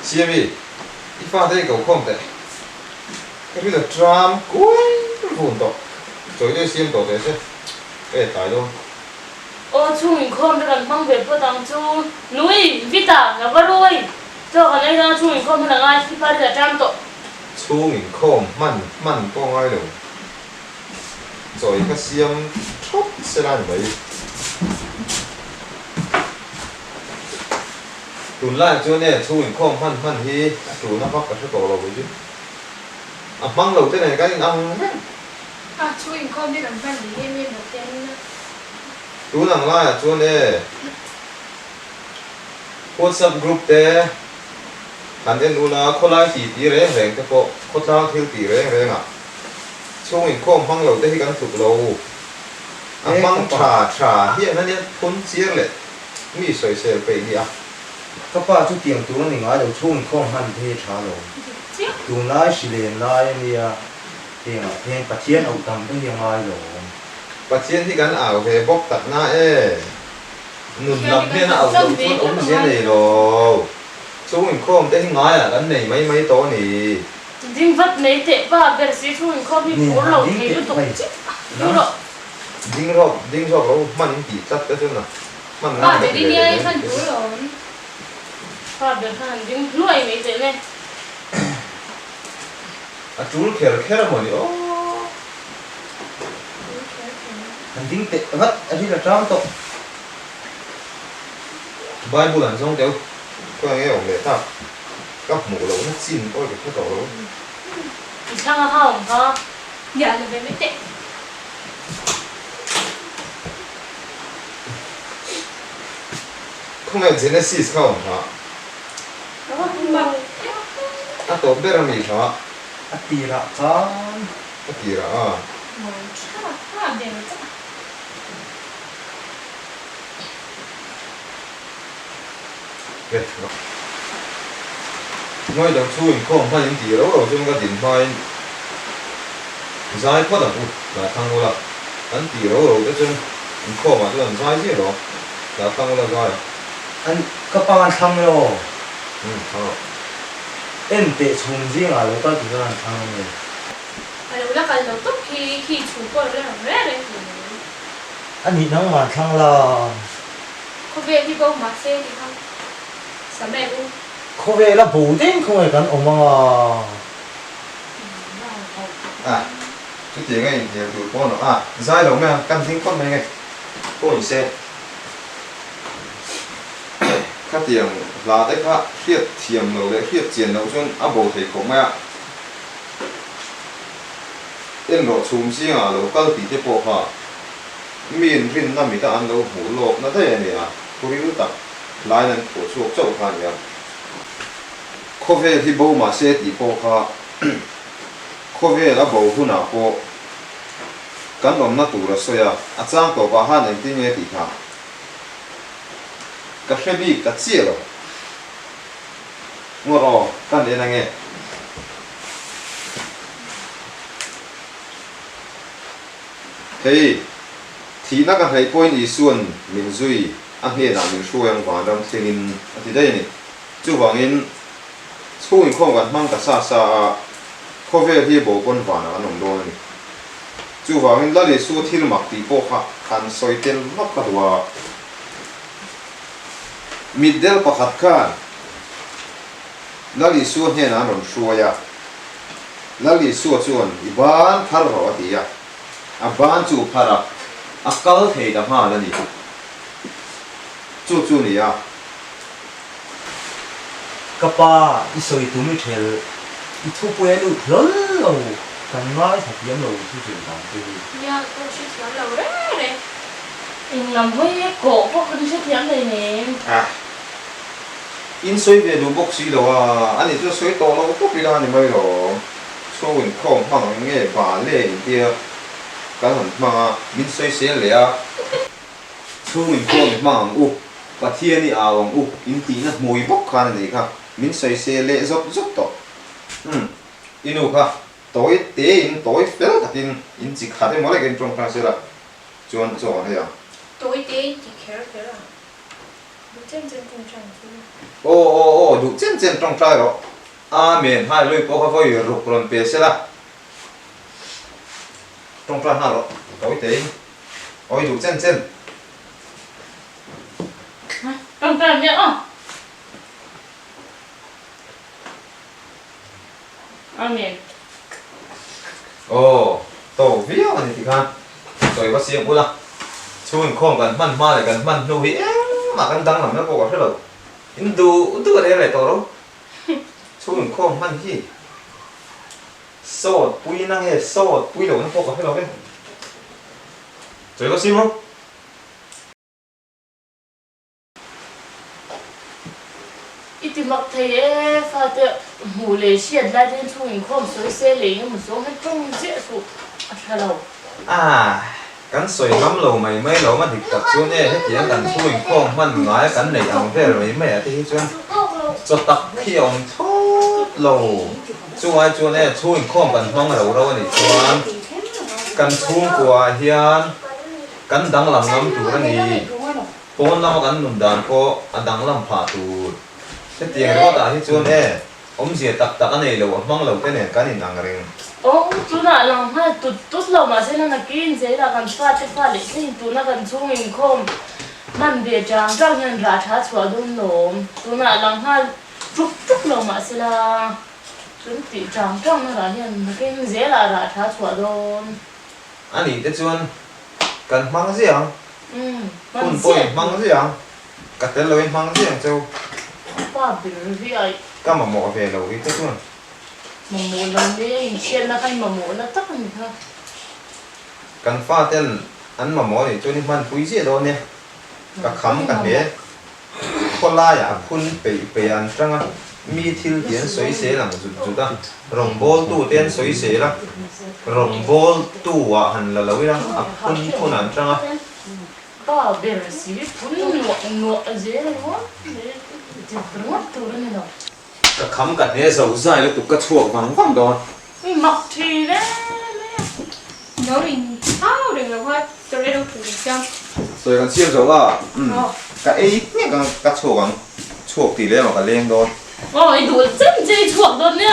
Siami, i fate i ko khawm teh. Ka rin a tram kuai vun tawh. Chawi deuh siam tawh teh se. Ka e tlai dawn. Aw chhung inkhawm te kan hmang ve phawt ang chu. Nui, Vita, ka va rui. Chaw kan ei dawn a chhung inkhawm hman a ngai, i pa rin a tram tawh. Chhung inkhawm hman hman pawh ngai lo. Chawi kha siam thawt se la ni mai. Tunlai chuan e chhung inkhawm hman hman hi a tuna vak ka hre tawh lo chu. A hmang lo te nen kan in ang reng. A chhung inkhawm hi kan hman rih em em lo te an nia. Tun ang laiah chuan e WhatsApp group te han en ula khawlai ti ti reng reng te pawh khawtlang thil ti reng reng ah chhung inkhawm hmang lo te hi kan tluk lo. A hmang tha tha hian a nia phun chiar leh mi sawisel peih nia. Ka pa chu tiang tur a ni ngai lo, chhung inkhawm hman te hi a tha lo. Tunlai hri len lai a nia, hengah pheng Pathian auh tam te hi a ngai lo. Pathian hi kan au ve bawk tak na e, nun lam hian a auh loh chuan awmzia nei lo. Chhung inkhawm te hi ngaiah kan nei mai mai tawh a ni. Ding vat mai teh pa ber si chhung inkhawm hi phur lo thei lutuk chiah a rawh. Ding rawk ding zawk lo hman in tih tlat te chuan a hman Pa ber i nia i hman tur lawm. Pa ber khan an ding hluai mai teh le. A tul kher kher a mawni aw. Tul kher kher. An ding teh vat a rin a tang tawh. Bible an zawng deuh khawi nge awm leh tak ka hmuh loh na chin pawh ka hre tawh lo. I thlang a hau ang kha. Nia la ve mai teh. Khawnge Genesis kha awm hlah. A tawp ber a mi hlah. A tirah khan. A tirah a. Ngawi dang chu inkhawm hman in tih rau rau chuan ka din hmain zai phawt ang u, dah thlang ula. An tih rau rau te chuan inkhawmah chuan an zai ziah lo, dah thlang ula zai ang. An ka pa an thlang emaw? Umm thlang rawh. En teh chhum zingah lo kal tur chuan an thlang ange. A lo la kal lo tawp khi, khi chhum pawh a lo la rang reng reng tur mai. A nih nangmah an thlang la. Khawvel hi bo mahse tih kha Samuel u. Khawvel a bo deng khawnge kan awm ang a. A, chutiang a inhnial tur pawh a nawh a, zai lo mai ang, kan ding phawt mai nge, pawh in se. Khatiang hla te kha hriat thiam lo leh hriat chian loh chuan a bo thei khawp mai a. En rawh chhum zingah lo kal tih te pawh kha Miin rinna mita an lo hmuh lawkna daih a nia, thuril tak hlain an phuah chhuak chauh kha a nia. Khawvel hi bo mah se tih pawh kha khawvel a bo hunah pawh kan awmna tur a sawi a, a chang tawpah han engtin nge tih kha ka hre bik ta chiah lo. Ngawt aw, kan en ange. Hei, thihna ka hnaih pawhin Isua'n min zui, a hnenah min hruai ang vanram thlengin a ti daih a ni. Chuvangin, chhung inkhawm kan hmang ta sa sa a, khawvel hi bo pawn vanah kan awm dawn a ni. Chuvangin, Lal Isua thil mak tih pawh kha han sawi tel vak ka duh a. Mitdel pakhat khan Lal Isua hnenah an rawn hruai a. Lal Isua chuan, I ban phar rawh a ti a. A ban chu phar a, a kal thei ta nghal a ni. Chu chu ni a. Ka pa, i sawi tum i ṭhel, i thupui a lut hlawl lo, kan ngaithla thiam lo thu hrilh dan te hi. Nia, ka hre thiam lo reng reng. Eng lam hawi e kawh pawh kan hre thiam thei nem. Ah. In sawi ve duh bawk si lo a, ani chu sawi tawh lo tawp ila a ni mai lo. Chhung inkhawm hmang ang nge ba le intia kan han hmang a, min sawi sel leh a. Chhung inkhawm i hmang ang u, Pathian i au ang u in tihna hmui bawk khan a nih kha, min sawi sel leh zawp zawp tawh. Umm, i nu kha tawi tein tawi fel takin in chi khat emaw lek in tawngtai sela chuan chaw an ei ang. Tawi tein ti kher kher ang. Duh chen chen tawngtai ang chu. Aw aw aw duh chen chen tawngtai rawh. Amen Hallelujah pawh kha vawi ruk rawn pe sela. Tawngtai nghal rawh tawi tein awi duh chen chen. Tawngtai ang nia aw. Amen. Aw, to viau a ni tikhan sawi va siam ula, chhung inkhawm kan hman hma leh kan hman hnu hi engmah kan danglamna pawh ka hre lo, in duh duh a rel leh tawh ro, chhung inkhawm hman hi sawt puina nge sawt pui lohna pawh ka hre lo ve, sawi va siam ro. I ti mak thei e, fate hmuh leh hriat lai te hian chhung inkhawm sawi se leh engemaw zawng hian tawng chiah suh a tha lo. Ah, kan sawi ngam lo mai mai lo, a dik tak chuan e, hetiang kan chhung inkhawm hman ngai kan neih ang vel mai mai ah te hi chuan chaw tak hi a awm thlawt lo. Chungai chuan e, chhung inkhawm kan hmang ro ro a nih chuan kan chhungkua ah hian kan danglam ngam tur a ni. Pawn lama kan nun dan pawh a danglam phah tur. Hetiang ringawt ah hi chuan e, awmzia tak tak a nei lo, a hmang lo te nen kan in ang reng. Awm, tunah lang nghal tut tut lo mahse na nakin zelah kan fate fa leh thleng tuna kan chhung inkhawm hman ve chang chang hian rah tha chhuah dawn lawm. Tunah lang nghal tuk tuk lo mahse la tun tih chang chang na rah hian nakin zelah rah tha chhuah dawn. A nih te chuan Kan hmang ziah ang. Hun pawh in hmang ziah ang. Ka tel lo in hmang ziah ang cheu. Pa ber viai. Ka mamawh ve lo hi te chuan. Mamawh lo hle a inhriatna kha i mamawhna tak a ni kha. Kan faten an mamawh a nih chuan i hmanpui ziah dawn nia. Ka kham ka hne. Khawlaiah a phun peih peih an tang a, mi thil ti an sawi sel ang zut zut a, rawngbawltu te an sawi sel a, rawngbawltu ah han la lo ila a phun phun an tang a. Pa ber si phun nuah nuah zel ringawt mai dik ringawt tur a ni lo. Ka kham ka hne zo zai lutuk ka chhuak vang vang dawn. I mak thin em em. No in hau reng lo a chaw ei lo tur kan siam. Sawi kan siam zo a umm ka ei nghek ang ka chhuak ang chhuak tih leh emaw ka leng dawn. Aw i duh chem che i chhuak dawn nia.